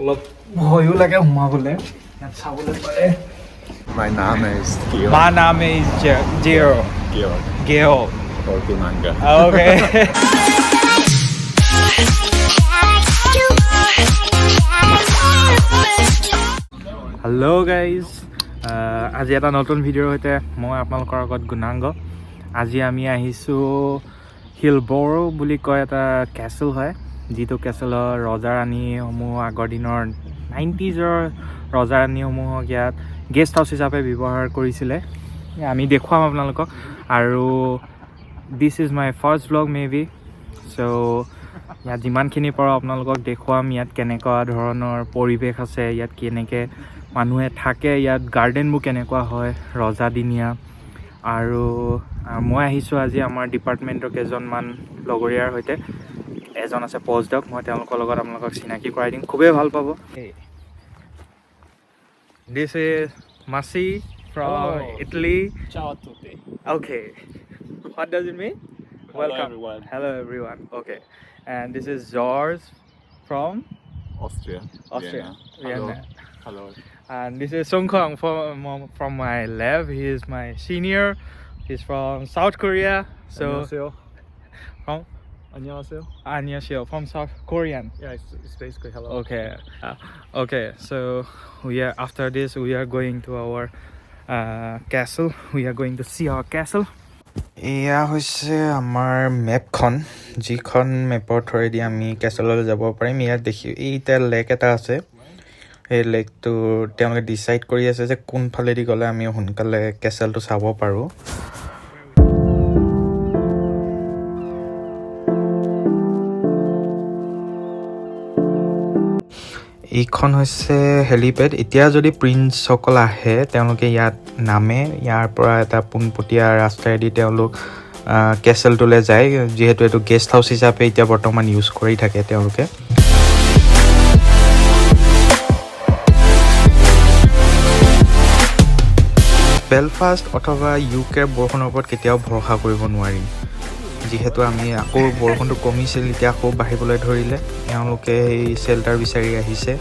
অলপ ভয়ো লাগে সোমাবলৈ, ইয়াত চাবলৈ পাৰে। Mein Name ist Georg. My name is Georg. Georg. Georg. Or Gunanga. Okay. Hello guys, আজি এটা নতুন ভিডিঅ'ৰ সৈতে মই আপোনালোকৰ আগত গুণাংগ। আজি আমি আহিছোঁ হিলবৰ বুলি কয় এটা কেচল হয়, যিটো কেচলৰ ৰজা ৰাণীসমূহ আগৰ দিনৰ 90ৰ ৰজা ৰাণীসমূহক ইয়াত গেষ্ট হাউচ হিচাপে ব্যৱহাৰ কৰিছিলে। আমি দেখুৱাম আপোনালোকক। আৰু this is my first vlog maybe, so ইয়াত যিমানখিনি পাৰোঁ আপোনালোকক দেখুৱাম। ইয়াত কেনেকুৱা ধৰণৰ পৰিৱেশ আছে, ইয়াত কেনেকৈ মানুহে থাকে, ইয়াত গাৰ্ডেনবোৰ কেনেকুৱা হয় ৰজাদিনীয়া। আৰু মই আহিছোঁ আজি আমাৰ ডিপাৰ্টমেণ্টৰ কেইজনমান লগৰীয়াৰ সৈতে। এজন আছে পষ্টডক, মই তেওঁলোকৰ লগত আপোনালোকক চিনাকি কৰাই দিম, খুবেই ভাল পাব। This is Masi from Hello. Italy. Ciao a tutti. Okay. What does it mean? Hello, Welcome. Everyone. Hello everyone. Okay. And this is George from Austria. Austria. Vienna. Vienna. Hello. And this is Sung Kong from my lab. He is my senior. He's from South Korea. So 안녕하세요. From 안녕하세요. 안녕하세요. From South Korean. Yeah, it's basically hello. Okay. Okay. So we are after this we are going to our castle. We are going to see our castle. এয়া হৈছে আমাৰ মেপখন, যিখন মেপৰ থ্ৰুৱেদি আমি কেচললৈ যাব পাৰিম। ইয়াত দেখি এই এতিয়া লেক এটা আছে, সেই লেকটো তেওঁলোকে ডিচাইড কৰি আছে যে কোনফালেদি গ'লে আমি সোনকালে কেচলটো চাব পাৰোঁ। এইখন হৈছে হেলিপেড। এতিয়া যদি প্ৰিন্সসকল আহে তেওঁলোকে ইয়াত নামে, ইয়াৰ পৰা এটা পোনপটীয়া ৰাস্তাৰেদি তেওঁলোক কেচলটোলৈ যায়। যিহেতু এইটো গেষ্ট হাউচ হিচাপে এতিয়া বৰ্তমান ইউজ কৰি থাকে তেওঁলোকে। বেলফাষ্ট অথবা you কেৰ বৰষুণৰ ওপৰত কেতিয়াও ভৰসা কৰিব নোৱাৰি। যিহেতু আমি আকৌ বৰষুণটো কমিছিল, এতিয়া আকৌ বাঢ়িবলৈ ধৰিলে। এওঁলোকে সেই চেল্টাৰ বিচাৰি আহিছে।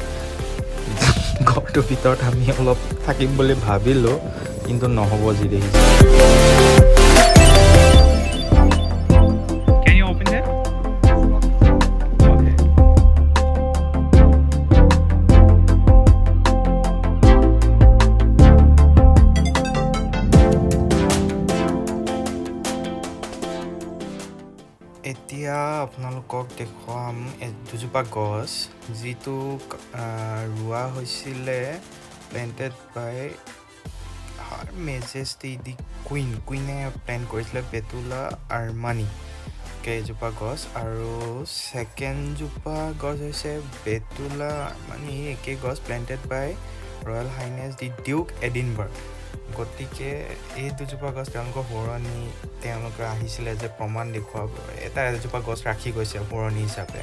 ঘৰটোৰ ভিতৰত আমি অলপ থাকিম বুলি ভাবিলোঁ, কিন্তু নহ'ব যি দেখিছোঁ। Can you open that? Okay. এতিয়া আপোনালোকক দেখুৱাম দুজোপা গছ, যিটো ৰোৱা হৈছিলে planted by Her Majesty the Queen. কুইনে plan কৰিছিলে, বেতুলা আৰ্মানি কেইজোপা গছ। আৰু ছেকেণ্ডজোপা গছ হৈছে বেতুলা আৰ্মানি একে গছ, planted by Royal Highness the Duke Edinburgh. গতিকে এই দুজোপা গছ তেওঁলোকৰ সোঁৱৰণি, তেওঁলোকে আহিছিলে যে প্ৰমাণ দেখুৱাব, এটা এজোপা গছ ৰাখি গৈছে সোঁৱৰণি হিচাপে।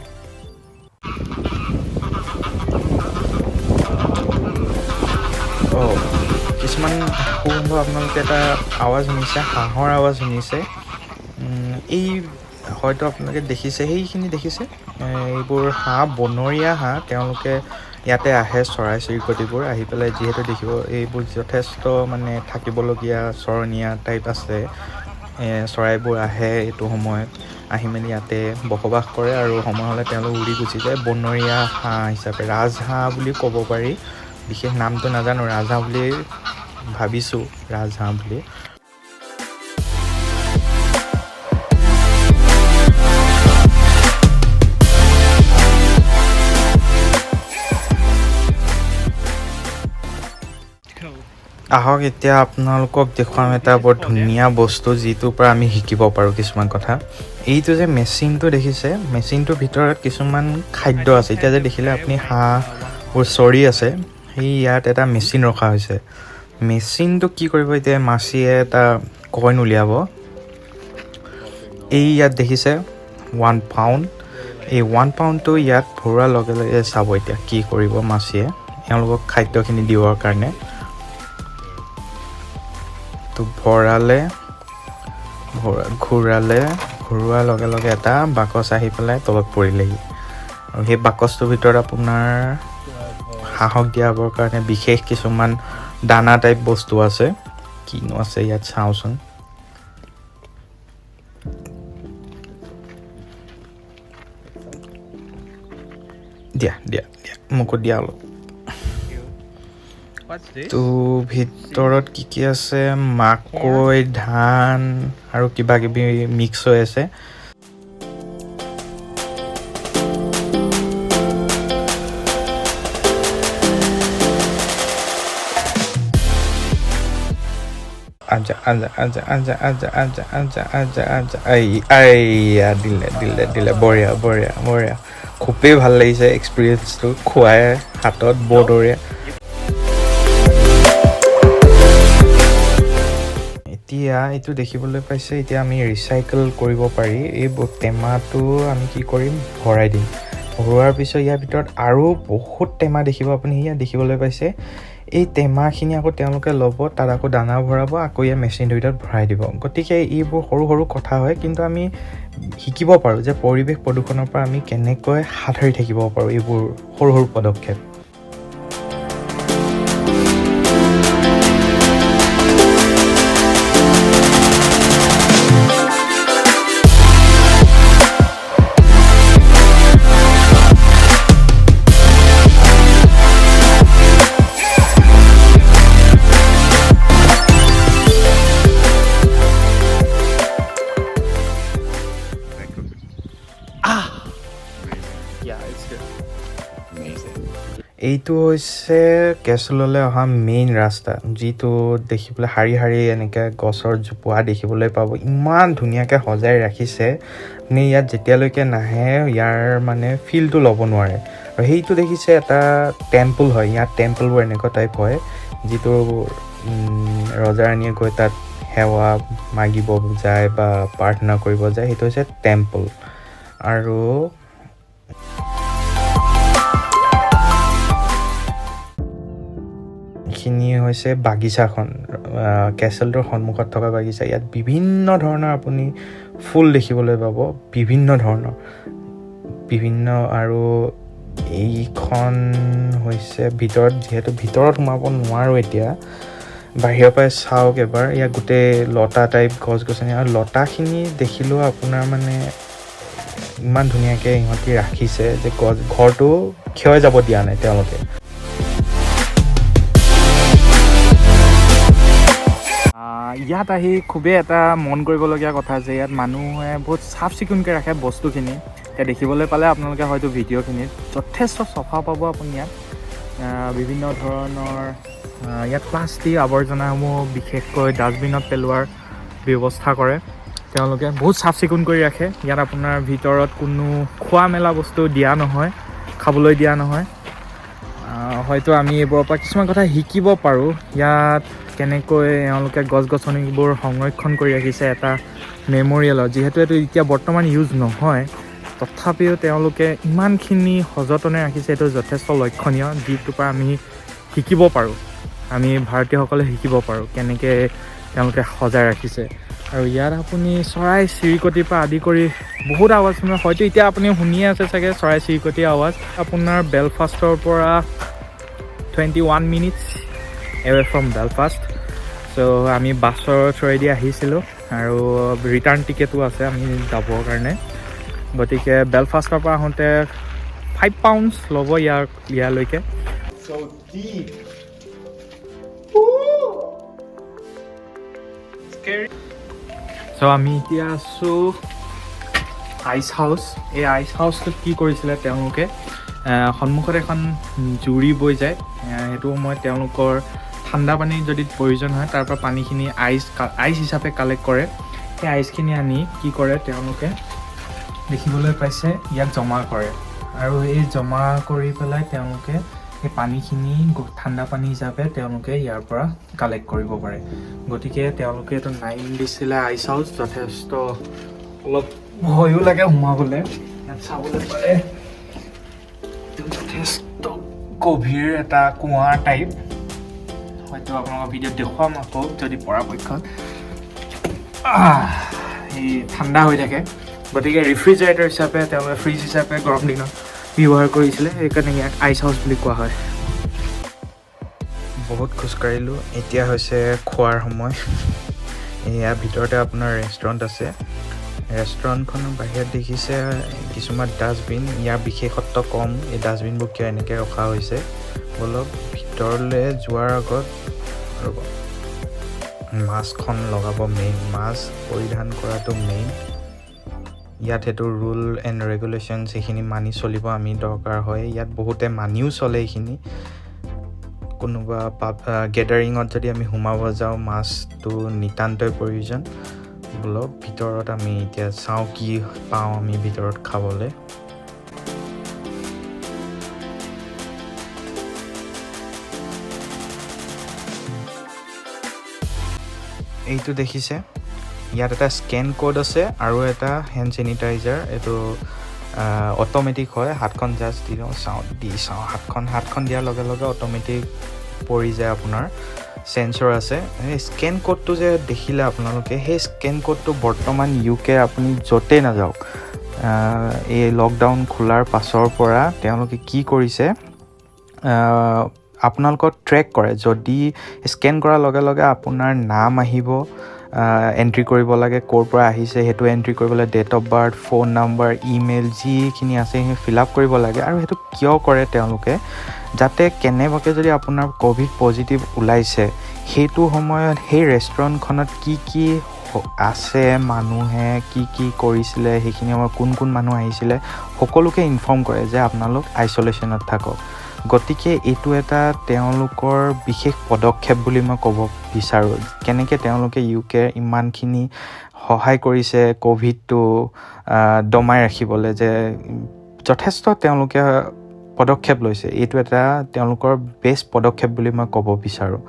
কিছুমান সুগন্ধ আপোনালোকে এটা আৱাজ শুনিছে, হাঁহৰ আৱাজ শুনিছে। এই হয়তো আপোনালোকে দেখিছে, সেইখিনি দেখিছে, এইবোৰ হাঁহ, বনৰীয়া হাঁহ। তেওঁলোকে ইয়াতে আহে, চৰাই চিৰিকটিবোৰ আহি পেলাই যিহেতু দেখিব এইবোৰ যথেষ্ট থাকিবলগীয়া চৰণীয়া টাইপ আছে। চৰাইবোৰ আহে এইটো সময়ত, আহি মেলি ইয়াতে বসবাস কৰে আৰু সময় হ'লে তেওঁলোক উৰি গুচি যায়। বনৰীয়া হাঁহ হিচাপে ৰাজহাঁহ বুলি ক'ব পাৰি, বিশেষ নামটো নাজানো, ৰাজহাঁহ বুলি ভাবিছোঁ, ৰাজহাঁহ বুলি। আহক এতিয়া আপোনালোকক দেখুৱাম এটা বৰ ধুনীয়া বস্তু, যিটোৰ পৰা আমি শিকিব পাৰোঁ কিছুমান কথা। এইটো যে মেচিনটো দেখিছে, মেচিনটোৰ ভিতৰত কিছুমান খাদ্য আছে। এতিয়া যে দেখিলে আপুনি হাঁহবোৰ চৰি আছে, সেই ইয়াত এটা মেচিন ৰখা হৈছে। মেচিনটো কি কৰিব, এতিয়া মাছিয়ে এটা কইন উলিয়াব। এই ইয়াত দেখিছে 1 পাউণ্ড, এই 1 পাউণ্ডটো ইয়াত ভৰোৱাৰ লগে লগে চাব এতিয়া কি কৰিব মাছিয়ে, এওঁলোকক খাদ্যখিনি দিবৰ কাৰণে। তো ভৰালে, ঘূৰালে, ঘূৰোৱাৰ লগে লগে এটা বাকচ আহি পেলাই তলত পৰিলেহি। আৰু সেই বাকচটোৰ ভিতৰত আপোনাৰ হাঁহক দিয়াবৰ কাৰণে বিশেষ কিছুমান দানা টাইপ বস্তু আছে। কিনো আছে ইয়াত চাওঁচোন। দিয়া দিয়া দিয়া, মোকো দিয়া অলপ। তো ভিতৰত কি কি আছে? মাকৈ, ধান আৰু কিবা কিবি মিক্স হৈ আছে। আজা আজা আজা আজা আজা আজা আজা আজা আজা, এই আইয়া, দিলে দিলে দিলে, বঢ়িয়া বঢ়িয়া বঢ়িয়া। খুবেই ভাল লাগিছে এক্সপিৰিয়েঞ্চটো, খুৱাই হাতত বঢ়িয়া। এতিয়া এইটো দেখিবলৈ পাইছে, এতিয়া আমি ৰিচাইকেল কৰিব পাৰি। এই টেমাটো আমি কি কৰিম, ভৰাই দিম। ভৰোৱাৰ পিছত ইয়াৰ ভিতৰত আৰু বহুত টেমা দেখিব আপুনি, ইয়াত দেখিবলৈ পাইছে। এই টেমাখিনি আকৌ তেওঁলোকে ল'ব, তাত আকৌ দানা ভৰাব, আকৌ ইয়াৰ মেচিনটোৰ ভিতৰত ভৰাই দিব। গতিকে এইবোৰ সৰু সৰু কথা হয়, কিন্তু আমি শিকিব পাৰোঁ যে পৰিৱেশ প্ৰদূষণৰ পৰা আমি কেনেকৈ হাত সাৰি থাকিব পাৰোঁ, এইবোৰ সৰু সৰু পদক্ষেপ। Yeah, it's good. Amazing. এইটো হৈছে কেচললৈ অহা মেইন ৰাস্তা, যিটো দেখিবলৈ শাৰী শাৰী এনেকৈ গছৰ জোপোহা দেখিবলৈ পাব। ইমান ধুনীয়াকৈ সজাই ৰাখিছে, আপুনি ইয়াত যেতিয়ালৈকে নাহে ইয়াৰ মানে ফিলটো ল'ব নোৱাৰে। আৰু সেইটো দেখিছে এটা টেম্পল হয়, ইয়াত টেম্পলবোৰ এনেকুৱা টাইপ হয়, যিটো ৰজা ৰাণীয়ে গৈ তাত সেৱা মাগিব যায় বা প্ৰাৰ্থনা কৰিব যায়, সেইটো হৈছে টেম্পল। আৰু এইখিনি হৈছে বাগিচাখন, কেচলটোৰ সন্মুখত থকা বাগিচা। ইয়াত বিভিন্ন ধৰণৰ আপুনি ফুল দেখিবলৈ পাব, বিভিন্ন ধৰণৰ বিভিন্ন। আৰু এইখন হৈছে ভিতৰত, যিহেতু ভিতৰত সোমাব নোৱাৰোঁ এতিয়া, বাহিৰৰ পৰাই চাওক এবাৰ। ইয়াত গোটেই লতা টাইপ গছ গছনি, আৰু লতাখিনি দেখিলেও আপোনাৰ মানে ইমান ধুনীয়াকৈ ইহঁতি ৰাখিছে যে গছ ঘৰটো ক্ষয় যাব দিয়া নাই তেওঁলোকে। ইয়াত আহি খুবেই এটা মন কৰিবলগীয়া কথা যে ইয়াত মানুহে বহুত চাফ চিকুণকৈ ৰাখে বস্তুখিনি। এতিয়া দেখিবলৈ পালে আপোনালোকে হয়তো ভিডিঅ'খিনিত যথেষ্ট চফা পাব আপুনি ইয়াত। বিভিন্ন ধৰণৰ ইয়াত প্লাষ্টিক আৱৰ্জনাসমূহ বিশেষকৈ ডাষ্টবিনত পেলোৱাৰ ব্যৱস্থা কৰে তেওঁলোকে, বহুত চাফ চিকুণ কৰি ৰাখে। ইয়াত আপোনাৰ ভিতৰত কোনো খোৱা মেলা বস্তু দিয়া নহয়, খাবলৈ দিয়া নহয়। হয়তো আমি এইবোৰৰ পৰা কিছুমান কথা শিকিব পাৰোঁ, ইয়াত কেনেকৈ এওঁলোকে গছ গছনিবোৰ সংৰক্ষণ কৰি ৰাখিছে এটা মেম'ৰিয়েলত। যিহেতু এইটো এতিয়া বৰ্তমান ইউজ নহয়, তথাপিও তেওঁলোকে ইমানখিনি সযতনে ৰাখিছে, এইটো যথেষ্ট লক্ষণীয়, যিটোৰ পৰা আমি শিকিব পাৰোঁ, আমি ভাৰতীয়সকলে শিকিব পাৰোঁ কেনেকৈ তেওঁলোকে সজাই ৰাখিছে। আৰু ইয়াত আপুনি চৰাই চিৰিকটিৰ পৰা আদি কৰি বহুত আৱাজ শুনে, হয়তো এতিয়া আপুনি শুনিয়ে আছে চাগে চৰাই চিৰিকটিৰ আৱাজ। আপোনাৰ বেলফাষ্টৰ পৰা 21 minutes away from Belfast. So আমি বাছৰ থ্ৰুৱেদি আহিছিলোঁ আৰু ৰিটাৰ্ণ টিকেটো আছে আমি যাবৰ কাৰণে। গতিকে বেলফাষ্টৰ পৰা আহোঁতে 5 পাউণ্ডছ ল'ব ইয়ালৈকে। So deep. চ' আমি এতিয়া আছোঁ আইচ হাউচ। এই আইচ হাউচটোত কি কৰিছিলে তেওঁলোকে, সন্মুখত এখন জুৰি বৈ যায়, সেইটো সময়ত তেওঁলোকৰ ঠাণ্ডা পানী যদি প্ৰয়োজন হয় তাৰ পৰা পানীখিনি আইচ হিচাপে কালেক্ট কৰে। সেই আইচখিনি আনি কি কৰে তেওঁলোকে, দেখিবলৈ পাইছে ইয়াত জমা কৰে। আৰু এই জমা কৰি পেলাই তেওঁলোকে সেই পানীখিনি ঠাণ্ডা পানী হিচাপে তেওঁলোকে ইয়াৰ পৰা কালেক্ট কৰিব পাৰে। গতিকে তেওঁলোকে এইটো নাইন দিছিলে আইচ হাউচ। যথেষ্ট অলপ ভয়ো লাগে সোমাবলৈ, ইয়াত চাবলৈ পাৰে যথেষ্ট গভীৰ এটা কুঁৱা টাইপ। হয়তো আপোনালোকৰ ভিডিঅ'ত দেখুৱাম আকৌ যদি পৰাপক্ষত। এই ঠাণ্ডা হৈ থাকে, গতিকে ৰিফ্ৰিজাৰেটৰ হিচাপে তেওঁলোকে ফ্ৰিজ হিচাপে গৰম দিনত ব্যৱহাৰ কৰিছিলে, সেইকাৰণে ইয়াক আইচ হাউচ বুলি কোৱা হয়। বহুত খোজকাঢ়িলোঁ, এতিয়া হৈছে খোৱাৰ সময়। ইয়াৰ ভিতৰতে আপোনাৰ ৰেষ্টুৰেণ্ট আছে। ৰেষ্টুৰেণ্টখনৰ বাহিৰত দেখিছে কিছুমান ডাষ্টবিন। ইয়াৰ বিশেষত্ব কম, এই ডাষ্টবিনবোৰ কিয় এনেকৈ ৰখা হৈছে। অলপ ভিতৰলৈ যোৱাৰ আগত ৰ'ব, মাস্কখন লগাব মেইন, মাস্ক পৰিধান কৰাটো মেইন। ইয়াত সেইটো ৰুল এণ্ড ৰেগুলেশ্যন সেইখিনি মানি চলিব আমি দৰকাৰ হয়। ইয়াত বহুতে মানিও চলে এইখিনি। কোনোবা পাব গেডাৰিঙত যদি আমি সোমাব যাওঁ, মাস্কটো নিতান্তই প্ৰয়োজন। বলক ভিতৰত আমি এতিয়া চাওঁ কি পাওঁ আমি ভিতৰত খাবলৈ। এইটো দেখিছে, ইয়াত এটা স্কেন ক'ড আছে আৰু এটা হেণ্ড চেনিটাইজাৰ। এইটো অট'মেটিক হয়, হাতখন জাষ্ট দি লওঁ, চাওঁ, দি চাওঁ। হাতখন দিয়াৰ লগে লগে অট'মেটিক পৰি যায়। আপোনাৰ চেঞ্চৰ আছে। এই স্কেন ক'ডটো যে দেখিলে আপোনালোকে, সেই স্কেন ক'ডটো বৰ্তমান ইউ কে আপুনি য'তেই নাযাওক, এই লকডাউন খোলাৰ পাছৰ পৰা তেওঁলোকে কি কৰিছে, আপোনালোকক ট্ৰেক কৰে। যদি স্কেন কৰাৰ লগে লগে আপোনাৰ নাম আহিব, এণ্ট্ৰি কৰিব লাগে, ক'ৰ পৰা আহিছে সেইটো এণ্ট্ৰি কৰিব লাগে, date of birth, phone number, email যিখিনি আছে সেইখিনি ফিল আপ কৰিব লাগে। আৰু সেইটো কিয় কৰে তেওঁলোকে, যাতে কেনেবাকৈ যদি আপোনাৰ ক'ভিড পজিটিভ ওলাইছে, সেইটো সময়ত সেই ৰেষ্টুৰেণ্টখনত কি কি আছে, মানুহে কি কি কৰিছিলে, সেইখিনি সময়ত কোন কোন মানুহ আহিছিলে, সকলোকে ইনফৰ্ম কৰে যে আপোনালোক আইচলেশ্যনত থাকক। গতিকে এইটো এটা তেওঁলোকৰ বিশেষ পদক্ষেপ বুলি মই ক'ব বিচাৰোঁ। কেনেকৈ তেওঁলোকে ইউ কে ইমানখিনি সহায় কৰিছে ক'ভিডটো দমাই ৰাখিবলৈ, যে যথেষ্ট তেওঁলোকে পদক্ষেপ লৈছে। এইটো এটা তেওঁলোকৰ বেষ্ট পদক্ষেপ বুলি মই ক'ব বিচাৰোঁ।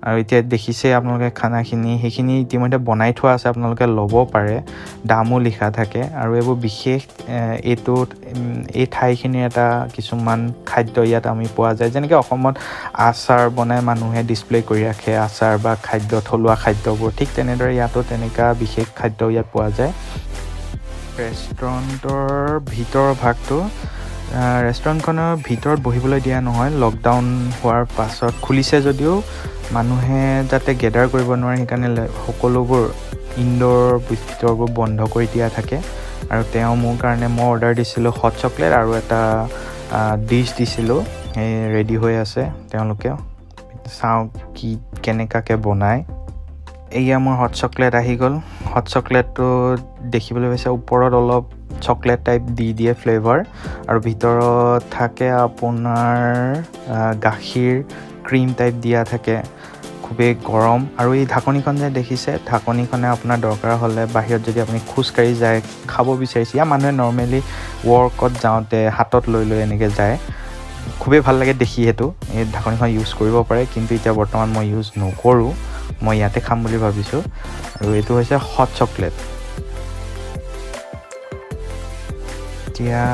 আৰু এতিয়া দেখিছে আপোনালোকে খানাখিনি, সেইখিনি ইতিমধ্যে বনাই থোৱা আছে, আপোনালোকে ল'ব পাৰে, দামো লিখা থাকে। আৰু এইবোৰ বিশেষ এইটোত এই ঠাইখিনিৰ এটা কিছুমান খাদ্য ইয়াত আমি পোৱা যায়। যেনেকৈ অসমত আচাৰ বনাই মানুহে ডিছপ্লে কৰি ৰাখে, আচাৰ বা খাদ্য, থলুৱা খাদ্যবোৰ, ঠিক তেনেদৰে ইয়াতো তেনেকুৱা বিশেষ খাদ্য ইয়াত পোৱা যায়। ৰেষ্টুৰেণ্টৰ ভিতৰৰ ভাগটো, ৰেষ্টুৰেণ্টখনৰ ভিতৰত বহিবলৈ দিয়া নহয়, লকডাউন হোৱাৰ পাছত খুলিছে যদিও মানুহে যাতে গেডাৰ কৰিব নোৱাৰে সেইকাৰণে সকলোবোৰ ইনড'ৰ ভিতৰবোৰ বন্ধ কৰি দিয়া থাকে। আৰু তেওঁ মোৰ কাৰণে, মই অৰ্ডাৰ দিছিলোঁ হট চকলেট আৰু এটা ডিছ দিছিলোঁ, সেই ৰেডি হৈ আছে। তেওঁলোকে চাওঁ কি কেনেকুৱাকৈ বনায়। এয়া মোৰ হট চকলেট আহি গ'ল। হট চকলেটটো দেখিবলৈ পাইছে, ওপৰত অলপ চকলেট টাইপ দি দিয়ে ফ্লেভাৰ, আৰু ভিতৰত থাকে আপোনাৰ গাখীৰ ক্ৰীম টাইপ দিয়া থাকে, খুবেই গৰম। আৰু এই ঢাকনিখন যে দেখিছে, ঢাকনিখনে আপোনাৰ দৰকাৰ হ'লে বাহিৰত যদি আপুনি খোজকাঢ়ি যায়, খাব বিচাৰিছে, ইয়াৰ মানুহে নৰ্মেলি ৱৰ্কত যাওঁতে হাতত লৈ লৈ এনেকৈ যায়, খুবেই ভাল লাগে দেখি। সেইটো এই ঢাকনিখন ইউজ কৰিব পাৰে, কিন্তু এতিয়া বৰ্তমান মই ইউজ নকৰোঁ, মই ইয়াতে খাম বুলি ভাবিছোঁ। আৰু এইটো হৈছে হট চকলেট। এতিয়া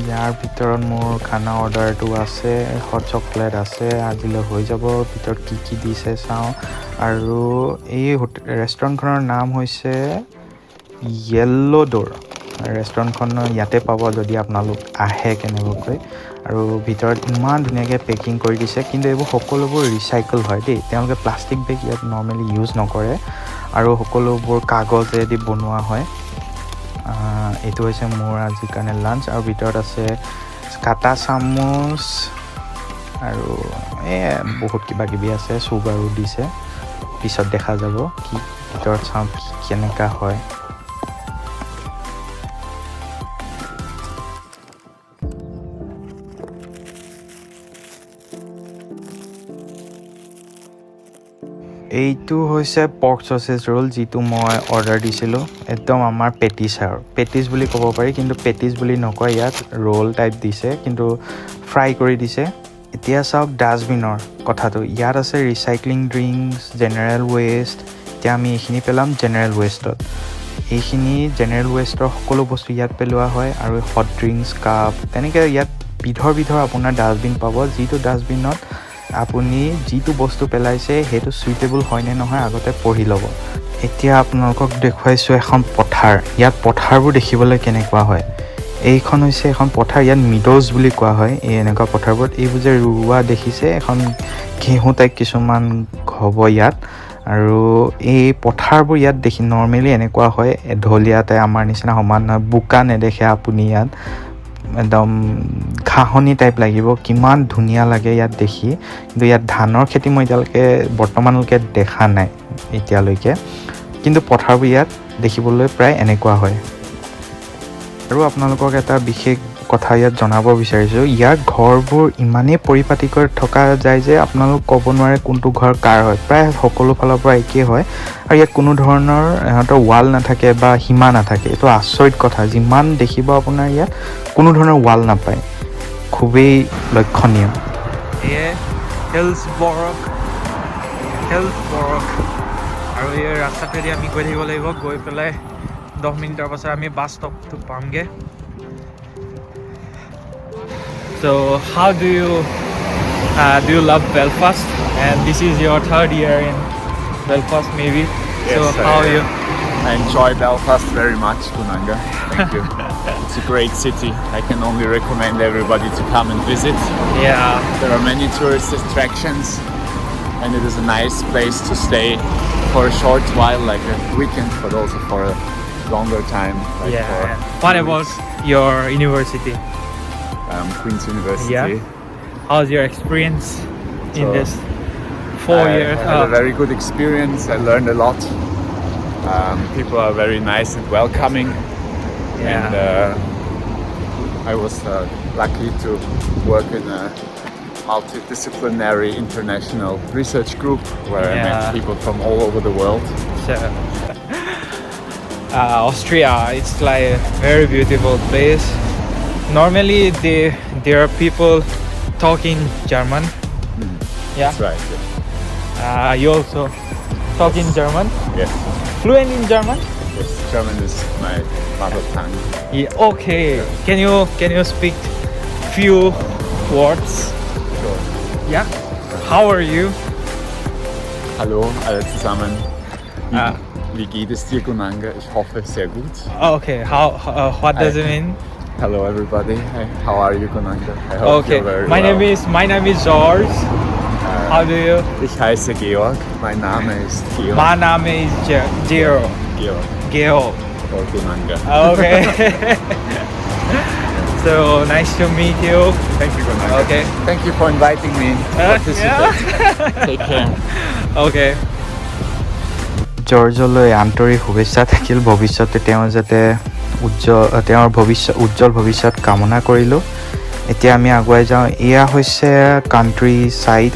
ইয়াৰ ভিতৰত মোৰ খানা অৰ্ডাৰটো আছে, হট চকলেট আছে, আজিলৈ হৈ যাব। ভিতৰত কি কি দিছে চাওঁ। আৰু এই ৰেষ্টুৰেণ্টখনৰ নাম হৈছে য়েল্ল' ড'ৰ। ৰেষ্টুৰেণ্টখন ইয়াতে পাব যদি আপোনালোক আহে কেনেবাকৈ। আৰু ভিতৰত ইমান ধুনীয়াকৈ পেকিং কৰি দিছে, কিন্তু এইবোৰ সকলোবোৰ ৰিচাইকেল হয় দেই, তেওঁলোকে প্লাষ্টিক বেগ ইয়াত নৰ্মেলি ইউজ নকৰে, আৰু সকলোবোৰ কাগজেদি বনোৱা হয়। এইটো হৈছে মোৰ আজিৰ কাৰণে লাঞ্চ। আৰু ভিতৰত আছে কাটা চামুচ আৰু এই বহুত কিবা কিবি আছে, চুগাৰো দিছে, পিছত দেখা যাব কি ভিতৰত চাওঁ কি কেনেকুৱা হয়। এইটো হৈছে পৰ্ক চচেজ ৰোল, যিটো মই অৰ্ডাৰ দিছিলোঁ। একদম আমাৰ পেটিছ আৰু পেটিছ বুলি ক'ব পাৰি, কিন্তু পেটিছ বুলি নকয়, ইয়াত ৰোল টাইপ দিছে, কিন্তু ফ্ৰাই কৰি দিছে। এতিয়া চাওক ডাষ্টবিনৰ কথাটো, ইয়াত আছে ৰিচাইক্লিং ড্ৰিংকছ, জেনেৰেল ৱেষ্ট। এতিয়া আমি এইখিনি পেলাম জেনেৰেল ৱেষ্টত। এইখিনি জেনেৰেল ৱেষ্টৰ সকলো বস্তু ইয়াত পেলোৱা হয়। আৰু হট ড্ৰিংকছ, কাপ, তেনেকৈ ইয়াত বিধৰ বিধৰ আপোনাৰ ডাষ্টবিন পাব, যিটো ডাষ্টবিনত আপুনি যিটো বস্তু পেলাইছে সেইটো চুইটেবল হয়নে নহয় আগতে পঢ়ি ল'ব। এতিয়া আপোনালোকক দেখুৱাইছোঁ এখন পথাৰ। ইয়াত পথাৰবোৰ দেখিবলৈ কেনেকুৱা হয়। এইখন হৈছে এখন পথাৰ। ইয়াত মিড'জ বুলি কোৱা হয় এই এনেকুৱা পথাৰবোৰত। এইবোৰ যে ৰোৱা দেখিছে, এখন ঘেঁহু টাইপ কিছুমান হ'ব ইয়াত। আৰু এই পথাৰবোৰ ইয়াত দেখি নৰ্মেলি এনেকুৱা হয়, এঢলীয়াতে আমাৰ নিচিনা সমান নহয়, বোকা নেদেখে আপুনি ইয়াত, একদম ঘাঁহনি টাইপ লাগিব। কিমান ধুনীয়া লাগে ইয়াত দেখি। কিন্তু ইয়াত ধানৰ খেতি মই এতিয়ালৈকে বৰ্তমানলৈকে দেখা নাই এতিয়ালৈকে, কিন্তু পথাৰবোৰ ইয়াত দেখিবলৈ প্ৰায় এনেকুৱা হয়। আৰু আপোনালোকক এটা বিশেষ কথা ইয়াত জনাব বিচাৰিছোঁ, ইয়াৰ ঘৰবোৰ ইমানেই পৰিপাটিকৈ থকা যায় যে আপোনালোক ক'ব নোৱাৰে কোনটো ঘৰ কাৰ হয়। প্ৰায় সকলো ফালৰ পৰা একেই হয়। আৰু ইয়াত কোনো ধৰণৰ ইহঁতৰ ৱাল নাথাকে বা সীমা নাথাকে। এইটো আচৰিত কথা, যিমান দেখিব আপোনাৰ ইয়াত কোনো ধৰণৰ ৱাল নাপায়। খুবেই লক্ষণীয়। এয়ে হিলছবৰগ, হিলছবৰগ। আৰু এই ৰাস্তাটোৱেদি আমি গৈ থাকিব লাগিব। গৈ পেলাই 10 মিনিটৰ পাছত আমি বাছ ষ্টপটো পামগৈ। So how do you love Belfast? And this is your third year in Belfast, maybe. So Yes, how you? I enjoy Belfast very much, Gunanga. Thank you. It's a great city. I can only recommend everybody to come and visit. There are many tourist attractions, and it is a nice place to stay for a short while, like a weekend, but also for a longer time. Like for What 2 about weeks. Your university? Queen's University. Yeah. How's your experience in So, this 4 I years? had a very good experience. I learned a lot. People are very nice and welcoming. And I was lucky to work in a multidisciplinary international research group where I met people from all over the world. So, Austria, it's like a very beautiful place. Normally, there are people talking German. Yeah. That's right. Yes. You also talk in German? Yes. Fluent in German? Yes. German is my mother tongue. Yeah. Okay. Can you speak few words? Sure. Yeah. How are you? Hallo alle zusammen. Wie, Ah. Wie geht es dir, Gunanga? Ich hoffe, sehr gut. Okay. How what does it mean? Hello everybody. Hi, how are you, Gunanga? I hope Okay. you're very My well. name is George. How do you? Ich heiße Georg. Mein Name ist Georg. My name is Geo. Georg Geo. Or Gunanga. Okay. So nice to meet you. Thank you, Gunanga. Okay. Thank you for inviting me to participate. Take care. Okay. জৰ্জলৈ আন্তৰিক শুভেচ্ছা থাকিল। ভৱিষ্যতে তেওঁ যাতে উজ্জ্বল, তেওঁৰ ভৱিষ্যত উজ্জ্বল ভৱিষ্যত কামনা কৰিলোঁ। এতিয়া আমি আগুৱাই যাওঁ। এয়া হৈছে কাণ্ট্ৰি চাইড,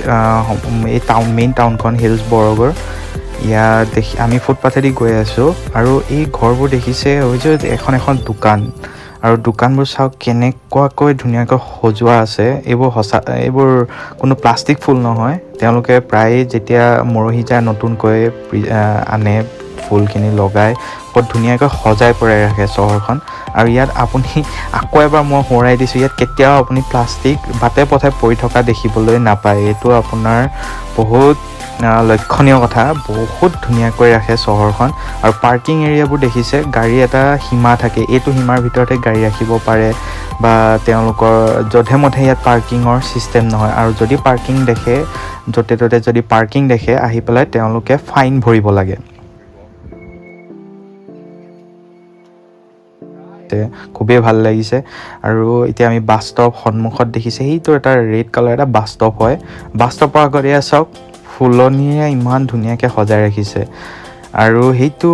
এই টাউন, মেইন টাউনখন হিলছবৰগৰ। ইয়াত দেখি আমি ফুটপাথেদি গৈ আছোঁ আৰু এই ঘৰবোৰ দেখিছে, হৈছে এখন এখন দোকান। আৰু দোকানবোৰ চাওক কেনেকুৱাকৈ ধুনীয়াকৈ সজোৱা আছে। এইবোৰ সঁচা, এইবোৰ কোনো প্লাষ্টিক ফুল নহয়। তেওঁলোকে প্ৰায়ে যেতিয়া মৰহি যায়, নতুনকৈ আনে, ফুলখিনি লগাই বৰ ধুনীয়াকৈ সজাই পৰাই ৰাখে চহৰখন। আৰু ইয়াত আপুনি, আকৌ এবাৰ মই সোঁৱৰাই দিছোঁ, ইয়াত কেতিয়াও আপুনি প্লাষ্টিক বাটে পথে পৰি থকা দেখিবলৈ নাপায়। এইটো আপোনাৰ বহুত লক্ষণীয় কথা। বহুত ধুনীয়াকৈ ৰাখে চহৰখন। আৰু পাৰ্কিং এৰিয়াবোৰ দেখিছে, গাড়ী এটা সীমা থাকে, এইটো সীমাৰ ভিতৰতে গাড়ী ৰাখিব পাৰে বা তেওঁলোকৰ যধে মধে ইয়াত পাৰ্কিঙৰ ছিষ্টেম নহয়। আৰু যদি পাৰ্কিং দেখে, য'তে ত'তে যদি পাৰ্কিং দেখে, আহি পেলাই তেওঁলোকে ফাইন ভৰিব লাগে। খুবেই ভাল লাগিছে। আৰু এতিয়া আমি বাছ ষ্টপ সন্মুখত দেখিছে, সেইটো এটা ৰেড কালাৰ এটা বাছ ষ্টপ হয়। বাছ ষ্টপৰ আগত এয়া চাওক, ফুলনিয়ে ইমান ধুনীয়াকৈ সজাই ৰাখিছে। আৰু সেইটো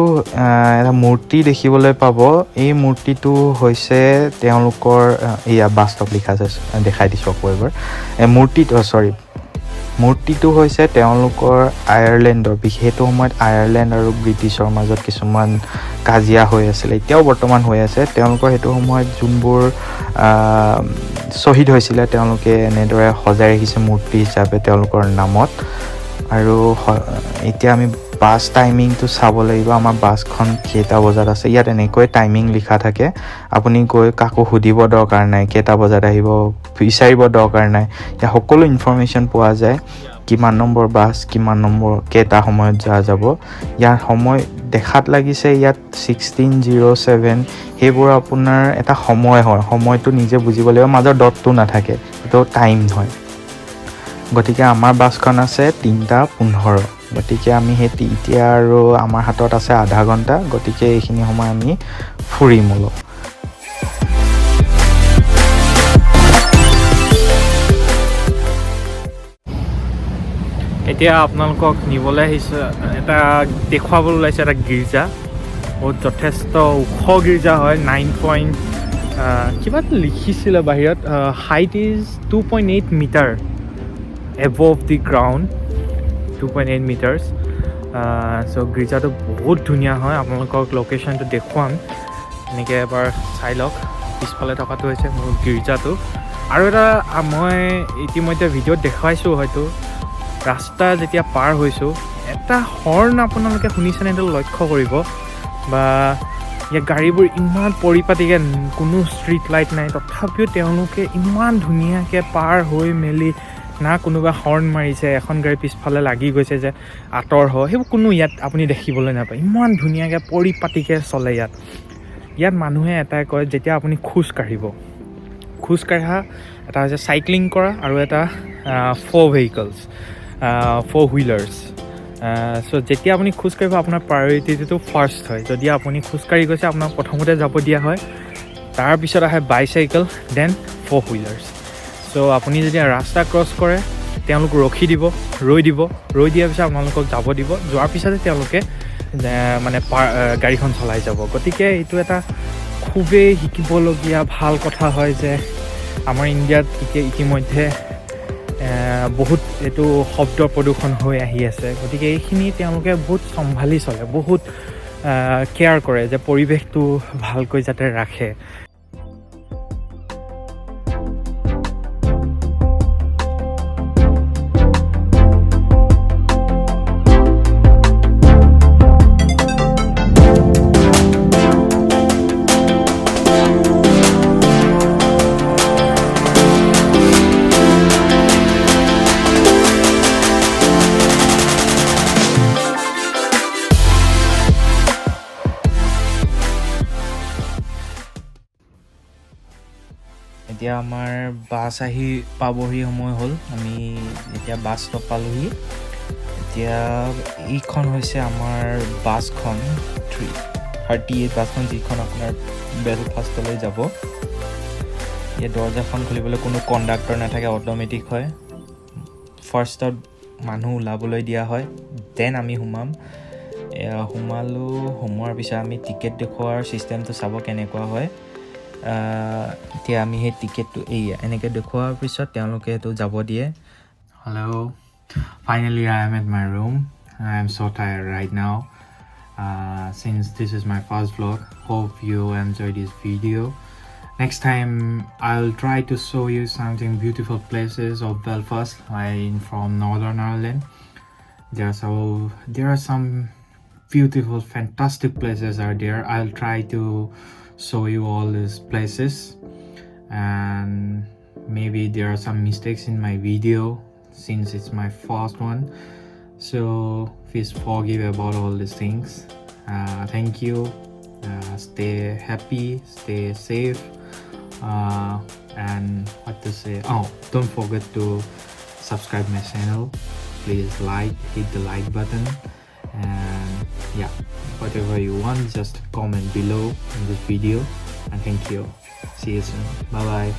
এটা মূৰ্তি দেখিবলৈ পাব। এই মূৰ্তিটো হৈছে তেওঁলোকৰ, এয়া বাছ ষ্টপ লিখা আছে, দেখাই দিছোঁ আকৌ এবাৰ। এই মূৰ্তিটো, চৰি, মূৰ্তিটো হৈছে তেওঁলোকৰ আয়াৰলেণ্ডৰ, সেইটো সময়ত আয়াৰলেণ্ড আৰু ব্ৰিটিছৰ মাজত কিছুমান কাজিয়া হৈ আছিলে, এতিয়াও বৰ্তমান হৈ আছে। তেওঁলোকৰ সেইটো সময়ত যোনবোৰ শ্বহীদ হৈছিলে, তেওঁলোকে এনেদৰে সজাই ৰাখিছে মূৰ্তি হিচাপে তেওঁলোকৰ নামত। আৰু এতিয়া আমি বাছ টাইমিংটো চাব লাগিব, আমাৰ বাছখন কেইটা বজাত আছে। ইয়াত এনেকৈ টাইমিং লিখা থাকে, আপুনি গৈ কাকো সুধিব দৰকাৰ নাই, কেইটা বজাত আহিব বিচাৰিব দৰকাৰ নাই। ইয়াত সকলো ইনফৰ্মেশ্যন পোৱা যায়, কিমান নম্বৰ বাছ, কিমান নম্বৰ, কেইটা সময়ত যোৱা যাব। ইয়াৰ সময় দেখাত লাগিছে ইয়াত 16:07, সেইবোৰ আপোনাৰ এটা সময় হয়। সময়টো নিজে বুজিব লাগিব, মাজৰ ডটটো নাথাকে, সেইটো টাইম হয়। গতিকে আমাৰ বাছখন আছে 3:15। গতিকে আমি সেই এতিয়া আৰু আমাৰ হাতত আছে আধা ঘণ্টা। গতিকে এইখিনি সময় আমি ফুৰিম অলপ। এতিয়া আপোনালোকক নিবলৈ আহিছোঁ, এটা দেখুৱাবলৈ ওলাইছে এটা গীৰ্জা। বহুত যথেষ্ট ওখ গীৰ্জা হয়, 9 পইণ্ট কিবা এটা লিখিছিলে বাহিৰত, height is 2.8 meter above the ground, 2.8 meters. So গীৰ্জাটো বহুত ধুনীয়া হয়। আপোনালোকক লোকেশ্যনটো দেখুৱাম, এনেকৈ এবাৰ চাই লওক। পিছফালে থকাটো হৈছে মোৰ গীৰ্জাটো। আৰু এটা মই ইতিমধ্যে ভিডিঅ'ত দেখুৱাইছোঁ হয়তো, ৰাস্তা যেতিয়া পাৰ হৈছোঁ এটা হৰ্ণ আপোনালোকে শুনিছেনে সেইটো লক্ষ্য কৰিব। বা ইয়াত গাড়ীবোৰ ইমান পৰিপাটিকৈ, কোনো ষ্ট্ৰীট লাইট নাই, তথাপিও তেওঁলোকে ইমান ধুনীয়াকৈ পাৰ হৈ মেলি, না কোনোবা হৰ্ণ মাৰিছে, এখন গাড়ী পিছফালে লাগি গৈছে যে আঁতৰ হয়, সেইবোৰ কোনো ইয়াত আপুনি দেখিবলৈ নাপায়। ইমান ধুনীয়াকৈ পৰিপাটিকৈ চলে ইয়াত। ইয়াত মানুহে এটাই কয়, যেতিয়া আপুনি খোজ কাঢ়িব, খোজ কাঢ়া এটা হৈছে চাইক্লিং কৰা আৰু এটা ফ'ৰ ভেহিকলছ, ফ'ৰ হুইলাৰ্ছ। চ' যেতিয়া আপুনি খোজকাঢ়িব আপোনাৰ প্ৰায়ৰিটিটো ফাৰ্ষ্ট হয়। যদি আপুনি খোজকাঢ়ি গৈছে আপোনাক প্ৰথমতে যাব দিয়া হয়, তাৰপিছত আহে বাইচাইকেল, then four wheelers. চ' আপুনি যেতিয়া ৰাস্তা ক্ৰছ কৰে তেওঁলোক ৰখি দিব, ৰৈ দিব, ৰৈ দিয়াৰ পিছত আপোনালোকক যাব দিব, যোৱাৰ পিছতে তেওঁলোকে মানে গাড়ীখন চলাই যাব। গতিকে এইটো এটা খুবেই শিকিবলগীয়া ভাল কথা হয় যে আমাৰ ইণ্ডিয়াত এতিয়া ইতিমধ্যে বহুত এইটো শব্দ প্ৰদূষণ হৈ আহি আছে। গতিকে এইখিনি তেওঁলোকে বহুত চম্ভালি চলে, বহুত কেয়াৰ কৰে যে পৰিৱেশটো ভালকৈ যাতে ৰাখে। এতিয়া আমাৰ বাছ আহি পাবহি সময় হ'ল। আমি এতিয়া বাছ ষ্টপ পালোহি। এতিয়া এইখন হৈছে আমাৰ বাছখন, 338 বাছখন, যিখন আপোনাৰ বেলফাষ্টলৈ যাব। ইয়াত দৰ্জাখন খুলিবলৈ কোনো কণ্ডাক্টৰ নাথাকে, অট'মেটিক হয়। ফাৰ্ষ্টত মানুহ ওলাবলৈ দিয়া হয়, then আমি সোমাম। এয়া সোমালোঁ, সোমোৱাৰ পিছত আমি টিকেট দেখুওৱাৰ ছিষ্টেমটো চাব কেনেকুৱা হয়। এতিয়া আমি সেই টিকেটটো এইয়া এনেকৈ দেখুওৱাৰ পিছত তেওঁলোকে সেইটো যাব দিয়ে। Hello, finally I am at my room. I am so tired right now. Since this is my first vlog, hope you enjoy this video. Next time I'll try to show you something beautiful places of Belfast. I'm from Northern Ireland. There are some beautiful, fantastic places are there. I'll try to show you all these places, and maybe there are some mistakes in my video since it's my first one, so please forgive about all these things. Thank you. Stay happy, stay safe, and what to say, oh, don't forget to subscribe my channel. Please like, hit the like button, and whatever you want, just comment below in this video. And thank you. See you soon. Bye bye.